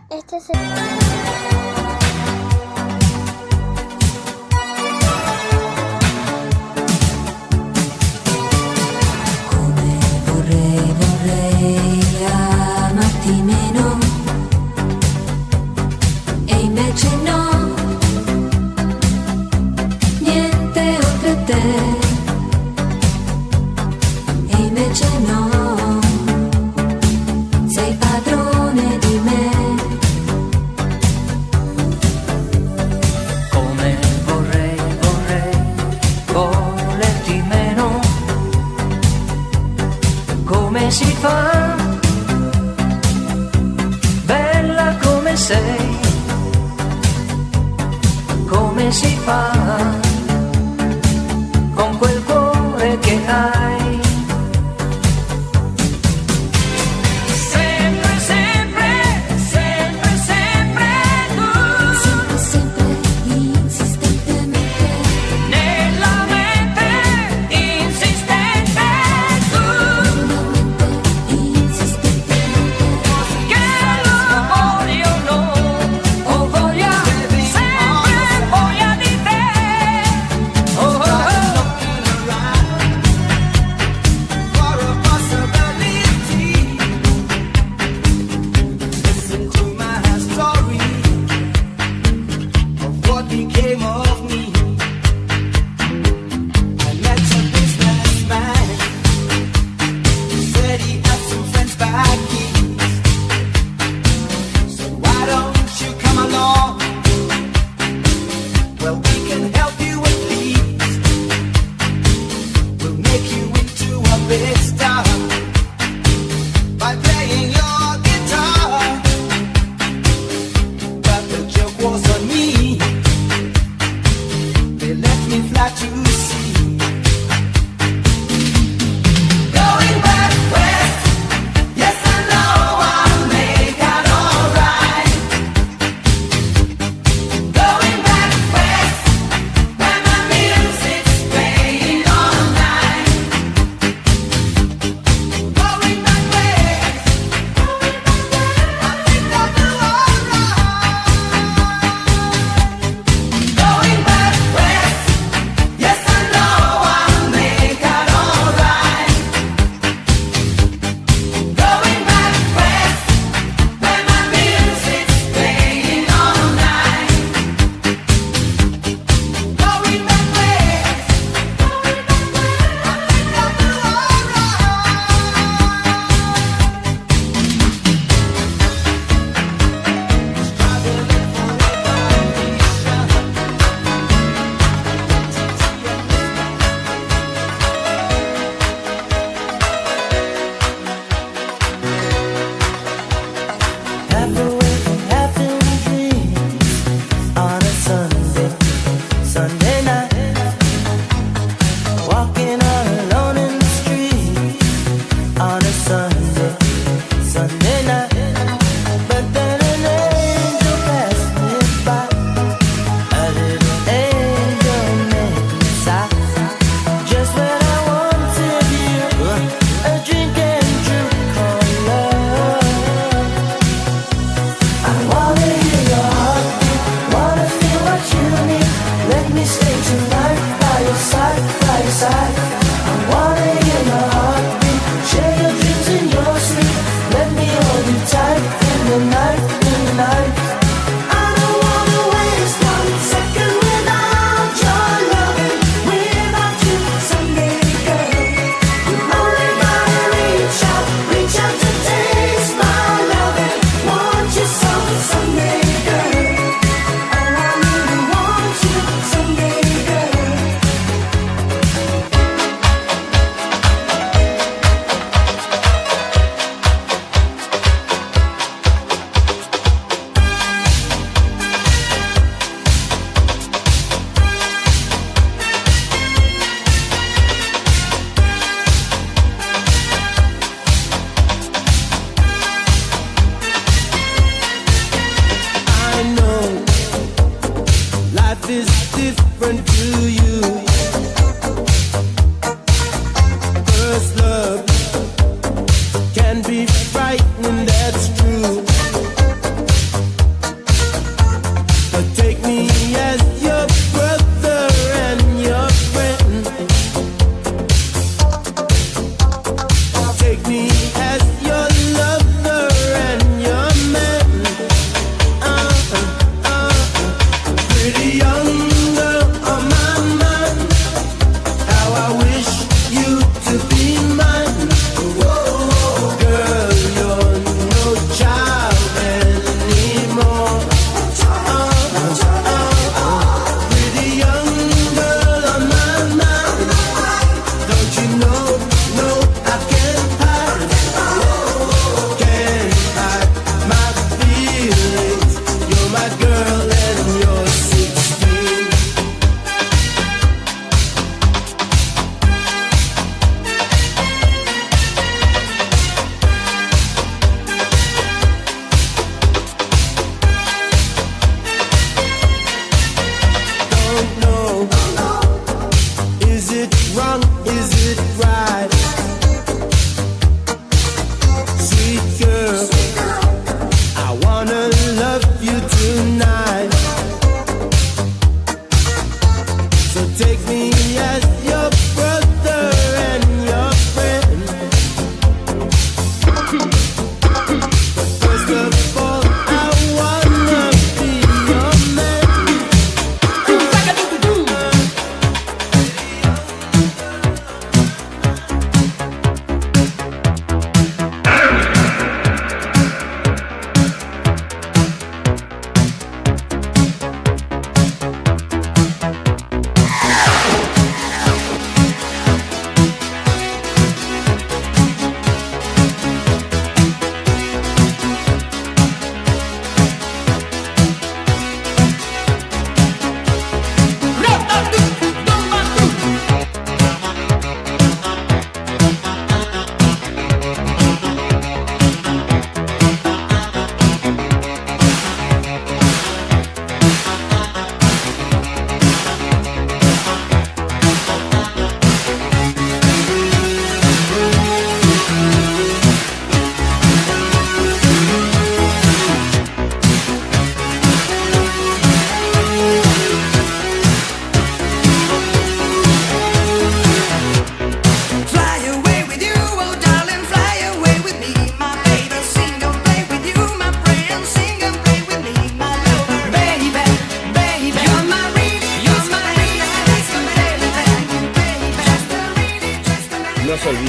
Este es el... Come vorrei, vorrei amarti meno. E invece no, niente oltre a te. E invece no, sei padrone di me. Come vorrei, vorrei volerti meno. Come si fa? Bella come sei. Come si fa? Con quel cuore che hai. Sempre, sempre, sempre, sempre tu. Sempre, sempre, insistentemente. Nella mente insistente tu. Nella mente insistentemente. Che lo voglio no, ho voglia, sempre voglia di te. Oh, oh, oh. For a possibility. Listen to my story of what became of me. I met a businessman. Said he had some friends back east. Said, why don't you come along? Well, we can help you at least. We'll make you into a big star by playing your guitar. But the joke was on me. They left me fly to sea. Going back west, yes I know I'll make out alright. Going back west, where my music's playing all night. Going back west, I think I'll do alright. Going back west, yes I know I'll make out alright. Going back west, where my music's playing all night. Going back west, I think I'll do alright. Struggling for recognition. Identity and Half awake, half in dreams on a Sunday, Sunday night. Walking all alone in the street on a Sunday, Sunday night. But then an angel passed me by. A little angel made me sigh. Just when I wanted you, a dream came true called love. I wanna hear your heartbeat, wanna feel what you need. Let me stay tonight by your side, by your side. I wanna hear your heartbeat, share your dreams in your sleep. Let me hold you tight in the night, in the night. I don't wanna waste one second without your loving, without you, Sunday girl. You only gotta reach out to taste my loving. Want you so, Sunday girl. Oh, I really want you, Sunday girl. I know life is different to you. First love can be frightening, that's true.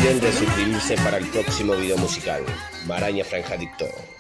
olviden de suscribirse para el próximo video musical. Maraña Franjadicto.